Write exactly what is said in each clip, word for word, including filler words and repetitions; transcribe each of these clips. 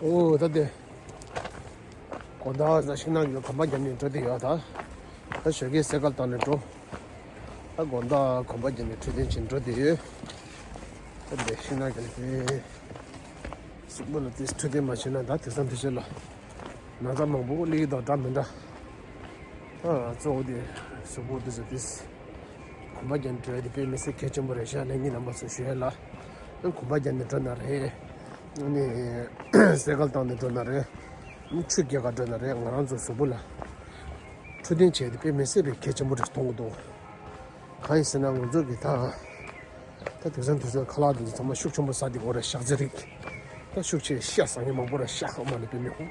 ཨོ་ད་དེ། དགོང་དག་ཤིང་ནགས་ཀྱི་གོམ་པ་རྒྱབ་ནས་འགྲོ་དེ་ཡོད་ད། ད་ཞོགས་ཀས་སེ་ཀལ་བཏང་ནས་འགྲོ། ད་དགོང་དག་གོམ་པ་རྒྱབ་ནས་འཕྲོད་བསྟེན་བྱེད་འགྲོ་དེ་ཡོད། ད་དེ་ཤིང་ནགས་ཀྱི་དེ། གཟུགས་པོ་ལ་དེ་འཕྲོད་བསྟེན་མ་བྱས་ན་ད་དེང་སང་དུས་ཚོད་ལ། ན་ཚ་མང་པོ་སླེབས་ཀྱི་འདུག་འདྲ་མི་འདྲ། ད་གཙོ་བོ་དེ་གཟུགས་པོ་དེ་ཚོ་དེ། གོམ་པ་རྒྱབ་ནས་འགྲོ་ཡ་དེ་དཔེ་མི་སྲིད་གལ་ཆེན་པོ་རེད་ཤག་ལྷན་རྒྱས་རྣམ་པ་ཚོ་ཞུ་ཡ་ལ། གོམ་པ་རྒྱབ་ནས་འགྲོ་ན་རེད། ཨ་ནི་སེ་ཀལ་བཏང་ནས་འགྲོ་ན་རེད། ཨ་ནི་ཆུ་རྐྱལ་ག་འགྲོ་ན་རེད། ང་རང་ཚོ་གཟུགས་པོ་ལ་འཕྲོད་བསྟེན་བྱས་ཏེ་དཔེ་མི་སྲིད་པའི་གལ་ཆེན་པོ་རེད་མཐོང་གི་འདུག་གང་ཡིན་ཟེར་ན་ང་ཚོ་གི་ད་ད་དེང་སང་དུས་ཚོད་ཁ་ལག་དེ་ཚོ་ཚང་མ་ཤུགས་ཆེན་པོ་ཟ་བསྡད་ཡོད་རེད། ཤ་ཚ་རིགས། ད་ཤུགས་ཆེ་ཤ་ཟ་མཁན་མང་པོ་རེད། ཤ་ཧ་མ་ལས་དཔེ་མི་ཧུ།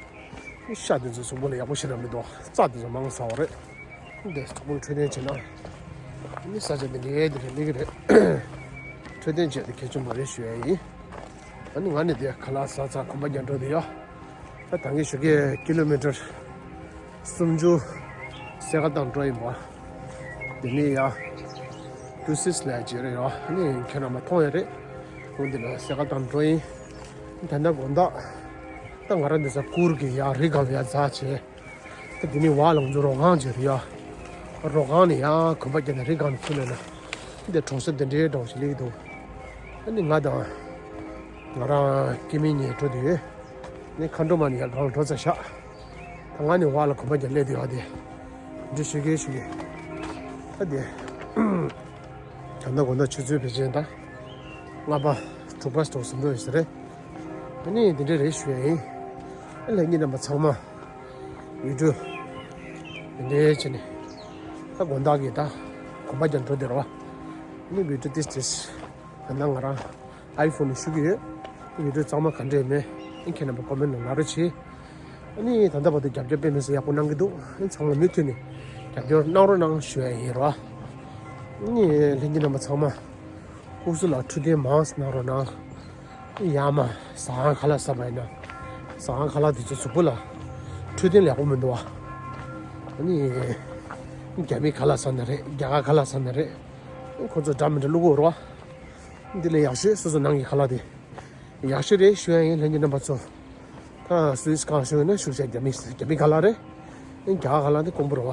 ཤ་དེ་ཚོ་གཟུགས་པོ་ལ་ཡག་པོ་ཞེ་དྲག་མི་འདུག་རྩྭ་དེ་ཚོ་མང་ཟ་བ་རེད། འདི་གཟུགས་པོ་འཕྲོད་བསྟེན་བྱེད་ན། ཨ་ནི་ས་ཆ་འདི་འདྲའི་འདི་རེད་ལེགས་རེད། འཕྲོད་བསྟེན་བྱས་ཏེ་གལ་ཆེན་པོ་རེད་ཞུ་ཡ་ཡིན། ཨ་ནི་ང་ནི་དེ་ཁ་ལག་ཟ་ཚར་གོམ་པ་རྒྱག་འགྲོ་དེ་ཡོད། ད་ད་གིན་ཞོགས་ཀས་ཀི་ལོ་མི་ཊར་སུམ་ཅུ་སེ་ཀལ་བཏང་འགྲོ་ཡིན་པ། དེ་ནས་ཡ་ཏུ་སིས་ལ་བྱེད་རེད་ཡོད། ཨ་ནི་ཁྱེད་རང་མ་མཐོང་ཡ་རེད། འོ་འདི་ལ་སེ་ཀལ་བཏང་འགྲོ་ཡིན། ད་ལྟ་དགོང་དག་ད་ང་རང་འདི་ས་གུར་གི་ཡ་རི་སྒང་ཡ་འཛེགས་བྱས། ད་དེ་ནས་བ་ལང་ཚོ་རོ་སྒང་བྱས་རེད་ཡ། རོ་སྒང་ནས་ཡ་གོམ་པ་རྒྱབ་ནས་རི་སྒང་ནས་ཁྱེར་ལ་ན། འདི་གྲོང་གསེབ་འདི་འདྲའི་འདྲ་བོ་ཞིག་སླེབས་འདུག་ཨ་ནི་ང་དང་ང་རང་སྐྱེ་དམན་གཉིས་འགྲོ་དུས། ནི་མཁའ་འགྲོ་མ་ནི་ཡར་སྒང་འགྲོ་ཚར་ཤག་ད་ང་ནི་བ་ལ་གོམ་པ་རྒྱབ་སླེབས་དུས་ཨ་དེ། འདི་ཞུ་གི་ཞུ་གི་ད་དེ། ད་ལྟ་དགོང་དག་ཆུ་ཚོད་ཕལ་ཆེར་ད། ལྔ་པ་དྲུག་པ་སོགས་སུ་འགྲོ་ཡོད་ས་རེད། ཨ་ནི་འདི་འདྲ་རེད་ཞུ་ཡ་ཡིན། ཨ་ལྷན་རྒྱས་རྣམ་པ་ཚང་མ། བི་ཌིའོ། འདི་འདྲའི་བྱས་ནས། ད་དགོང་དག་གི་ད། གོམ་པ་རྒྱབ་འགྲོ་དེ་རེད་བ། ཨ་ནི་བི་ཌིའོ་ཏིས་ཏིས། ད་ནང་ང་རང་ཨའི་ཕོན་ནས་ཞུ་གི་ཡོད། བི་ཌིའོ་གཙང་མ་ག་འདྲས་མེད། ཨིན་ཁྱེད་རྣམ་པ་ཀོ་མེན་ལ་ལབ་རོགས་བྱེད། ཨ་ནི་ད་ལྟ་བར་དུ་རྒྱབ་སྐྱོར་དཔེ་མི་སྲིད་ཡག་པོ་གནང་གི་འདུག་ཨ་ནི་ཚང་མ་མུ་མཐུད་ནས་རྒྱབ་སྐྱོར་གནང་རོགས་གནང་ཞུ་ཡ་ཡིན་རོ། ཨ་ནི་ལྷན་རྒྱས་རྣམ་པ་ཚང་མ་སྐུ་གཟུགས་ལ་འཕྲོད་བསྟེན་མང་ཙམ་གནང་རོགས་གནང་། ཡ་མ་ཟ་ཁང་ཁ་ལག་ཟ་བ་ཡིན་ན། ཟ་ཁང་ཁ་ལག་དེ་ཚོ་གཟུགས་པོ་ལ་འཕྲོད་བསྟེན་ཡག་པོ་མི་འདུག་བ། ཨ་ནི་རྒྱ་མི་ཁ་ལག་ཟ་ན་རེད། རྒྱ་གར་ཁ་ལག་ཟ་ན་རེད། ཁོ་ཚོ་འདྲ་མི་འདྲ་བླུག་གི་ཡོད་རེད་བ། འདི་ལས་ཡག་ཤོས་སོ་སོ་ནང་གི་ཁ་ལག་དེ། ཡག་ཤོས་རེད་ཞུ་ཡ་ཡིན་ལྷན་རྒྱས་རྣམ་པ་ཚོ། ད་སུད་སི་གང་ཞུ་ན་ཤུགས་ཆེ་རྒྱ་མི་རྒྱ་མི་ཁ་ལག་རེད། རྒྱ་གར་ཁ་ལག་དེ་དཀོན་པོ་རེད་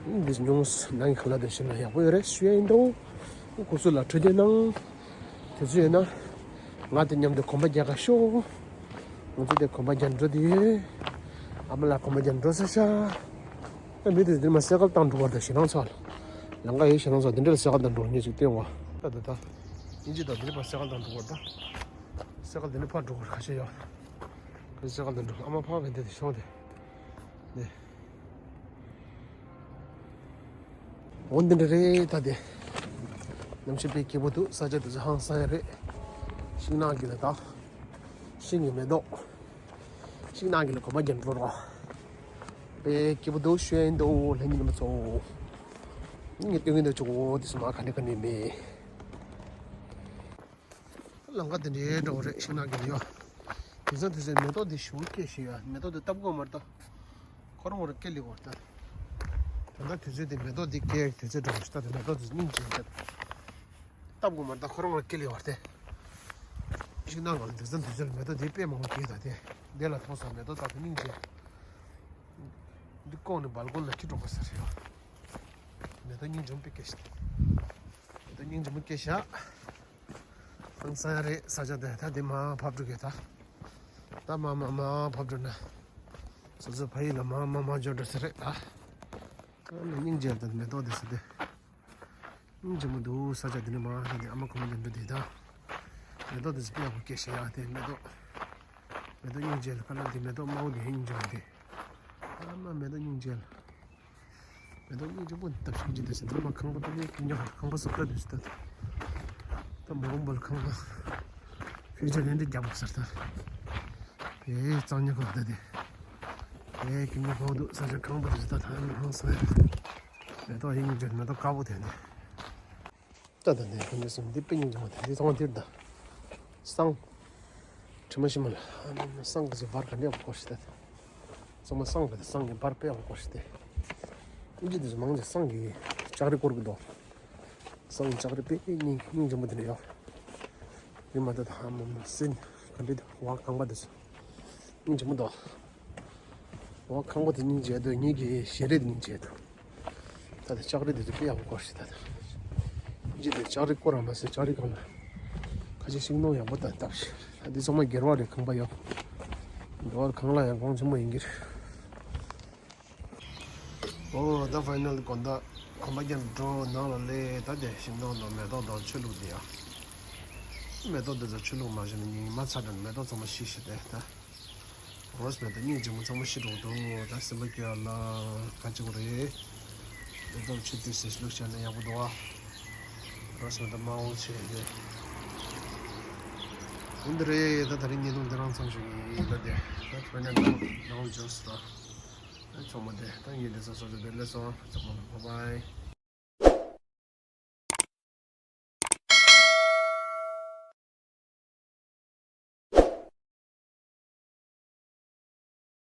བ། འདི་ཉུང་ནང་གི་ཁ་ལག་དེ་ཞུ་ན་ཡག་པོ་ཡོད་རེད་ཞུ་ཡ་ཡིན་འདུག་སྐུ་གཟུགས་ལ་འཕྲོད་བསྟེན་གནང་། དུས་ཚོད་ཡོད་ན། ང་དང་མཉམ་དུ་གོམ་པ་རྒྱག་ག་ཤོག་ང་ཚོ་དེ་གོམ་པ་རྒྱག་འགྲོ་དེ་ཡོད། ཨ་མ་ལགས་གོམ་པ་རྒྱག་འགྲོ་ས་ཤག་ད་མི་དེ་འདིར་མ་སེ་ཀལ་བཏང་འགྲོ་བར་དང་ཞེ་སྣང་ཚ་ལ། ལམ་ཁ་ཡོད་ཞེ་སྣང་ཚ་འདི་འདྲ་ལ་སེ་ཀལ་བཏང་འགྲོ་ངེས་ཅིག་བསྟན་བ། ད་ད་ད། ཡིན་གཅིག་ད་འདིར་མ་སེ་ཀལ་བཏང་འགྲོ་བར་ད། སེ་ཀལ་འདི་ནས་ཕར་འགྲོ་བར་ཁ་ཤས་ཡོད། ཁ་ཤས་སེ་ཀལ་འདི་འགྲོ་ཨ་མ་ཕ་བན་དེ་དེ་ཤོང་དེ། ནས། འོ་འདི་འདྲ་རེད་ད་དེ། གནམ་གཤིས་དཔེ་སྐྱིད་པོ་འདུག་ས་ཆ་དེ་ཚོ་ཧང་སང་ཡ་རེད། ཤིང་ནགས་ཀྱི་ལ་དྭགས། ཤིང་གི་མེ་ཏོག་ཤིང་ནགས་ཀྱི་ལ་གོམ་པ་རྒྱབ་འགྲོ་རོགས། དཔེ་སྐྱིད་པོ་འདུག་ཞུ་ཡ་ཡིན་འདུག་ལྷན་རྒྱས་རྣམ་པ་ཚོ། ངས་སྟོན་གྱི་འདུག་ཅོག་འོ་དེ་སུ་མ་ག་ནས་ག་ནས་མེད། ལམ་ཁ་དེ་འདྲའི་འདྲ་བོ་རེད་ཤིང་ནགས་ཀྱི་ལ་ཡོད། དེང་སང་དུས་ཚོད་མེ་ཏོག་འདི་ཞུ་སྐྱེས་ཞུ་ཡ་མེ་ཏོག་འདི་བཏབ་དགོས་མ་རེད་ད། ཁོ་རང་ཁོ་རང་སྐྱེ་ལེ་བར་ད། ད་ལྟ་དུས་ཚོད་འདི་མེ་ཏོག་འདི་སྐྱེ་དུས་ཚོད་འདྲ་བོ་ཞིག་ད་དེ་མེ་ཏོག་འདི་སྙིང་རྗེ་ད། བཏབ་དགོས་མ་རེད་ད་ཁོ་རང་ཁོ་རང་སྐྱེ་ལེ་བར་དེ། ཤིང་ནགས་ལ་དེང་སང་དུས་ཚོད་ལ་མེ་ཏོག་འདི་དཔེ་མང་པོ་སྐྱེས་ད་དེ། འདི་ལ་མཐོང་སོང་མེ་ཏོག་ད་དེ་སྙིང་རྗེ། འདི་ལྐོག་ནས་སྦལ་ཀོན་ལ་ཁྱི་འགྲོ་ག་ཟེར་ཡོད། མེ་ཏོག་སྙིང་རྗེ་མོ་དཔེ་སྐྱེ་ཤག་མེ་ཏོག་སྙིང་རྗེ་མོ་སྐྱེ་ཤག་ཧང་སང་ཡ་རེད་ས་ཆ་དེ་ད་དེ་མ་ཕབ་འགྲོ་གི་ད། ད་མ་མ་མ་ཕབ་འགྲོ་ན། སོ་སོ་ཕ་ཡུལ་ལ་མ་མ་མ་འབྱོར་འགྲོ་ས་རེད་ད། ཨ་ནི་སྙིང་རྗེ་ལ་ད་མེ་ཏོག་དེ་ས་དེ། སྙིང་རྗེ་མོ་འདུག་ས་ཆ་དེ་ནི་མ་ད་དེ་ཨ་མ་ཁོ་མ་འབྱོར་འགྲོ་དེ་ད། མེ་ཏོག་དེ་ས་དཔེ་ཡག་པོ་སྐྱེ་ཤག་ཡ་དེ་མེ་ཏོག་མེ་ཏོག་སྙིང་རྗེ་ལ་ཁ་ན་དེ་མེ་ཏོག་དམར་པོ་དེ་སྙིང་རྗེ་མོ་དེ། ཨ་མ་མེ་ཏོག་སྙིང་རྗེ་ལ། མེ་ཏོག་སྙིང་རྗེ་པོ་འདི་ལྟ་བུ་ཞིག་ཅི་འདུག་ཟེར་ན་མ་ཁང་པ་དེ་ནས་ཀུན་ཀྱང་ཁང་པ་སོགས་ལ་འདུག་ཟེར་ད། ད་མ་འོངས་པར་ཁང་པ་ཕུལ་ཆ་ལེན་འདྲ་རྒྱབ་དགོས་ཟེར་ད། ཨེ་གཙང་ཉ་ཁོག་ད་དེ། ཨེ་ཀུན་ཀྱང་ཁོག་འདུག་ས་ཆ་ཁང་པ་རེད་ཟེར་ད་ད་ཡང་ཧང་སང་ཡ། མེ་ཏོག་སྙིང་རྗེ་མེ་ཏོག་དཀར་པོ་དེ་ནས། ད་ད་འདི་ཁོ་ཚོ་འདི་དཔེ་སྙིང་རྗེ་མོ་དེ་འདི་ཚང་མ་འདིར་ད། སང་། དྲི་མ་ཤི་མ་ལ། སང་གི་ཚེ་བར་ག་འདྲ་ཡག་པོ་སྐོར་ཞིག་ད། ཚང་མ་སང་གི་ཚེ་སང་གི་བར་དཔེ་ཡག་པོ་སྐོར་ཞིག་ད། སྙིང་རྗེ་དེ་ཚོ་མང་ཆེ་སང་གི་ལྕགས་རི་སྐོར་གི་འདུག་སང་ལྕགས་རི་དཔེ་སྙིང་སྙིང་རྗེ་མོ་དེ་འདྲ་ཡོད། རི་མ་ད་ད་ཧ་མ་མ་སིན་ག་འདྲ་ད་བ་གང་པ་དེ་ཚོ། སྙིང་རྗེ་མོ་འདུག་འོ་ཁང་པ་དེ་སྙིང་རྗེ་འདུག་ངེད་ཀྱི་ཞལ་རས་དེ་སྙིང་རྗེ་འདུག་ད་ལྟ་ལྕགས་རི་དེ་ཚོ་དཔེ་ཡག་པོ་བསྐོར་ཞིག་ད་ལྟ་ངེད་ཀྱི་དེ་ལྕགས་རི་བསྐོར་ར་མ་ཟད་ལྕགས་རི་སྒང་ལ་ཁ་ཆེ་ཤིང་སྡོང་ཡག་པོ་ད་བཏབ་ཞིག་ད་འདི་ཚང་མ་སྒེར་བ་རེད། ཁང་པ་ཡོད་འདི་བར་གང་ལ་ཡང་གོང་ཆེན་མོ་ཡིན་གྱི་རེད། ཨོ་ད་ཕའི་ནལ་དགོང་དག་གོམ་པ་རྒྱབ་འགྲོ་ནང་ལ་སླེབས། ད་དེ་ཤིང་སྡོང་དང་མེ་ཏོག་དང་ཆུ་བླུགས་དེ་ཡ། མེ་ཏོག་དེ་ཚོ་ཆུ་བླུགས་མ་བྱས་ན་ཉི་མ་ཚ་དྲན་མེ་ཏོག་ཚང་མ་ཤི་ཤི་དེ་ད། རོ་སི་མེ་ཏོག་སྙིང་རྗེ་མོ་ཚང་མ་ཤི་འགྲོ་འདུག་ད་སེམས་པ་སྐྱོ་ཡ་ལ་ག་ཅི་གོ་རེད། མེ་ཏོག་ཆུ་དེ་སེ་བླུགས་བྱས་ན་ཡག་པོ་འདུག་ཨ། རོ་སི་མེ་ཏོག་མང་བོ་བྱས་ཏེ། འོན་ཏེ་རེད། ད་ད་རིང་བརྙན་ཐུང་འདི་རང་མཚམས་ཞུ་གི་ཡིན། ད་དེ་ད་ཕའི་ནལ་ནང་ལྗོངས་ད། ཚང་མ་དེ་ད་ངས་འདི་ཚོ་སོ་སོ་དེ་སླེབས་སོང་། ཚང་མ་ལ་བྷའི་བྷའི།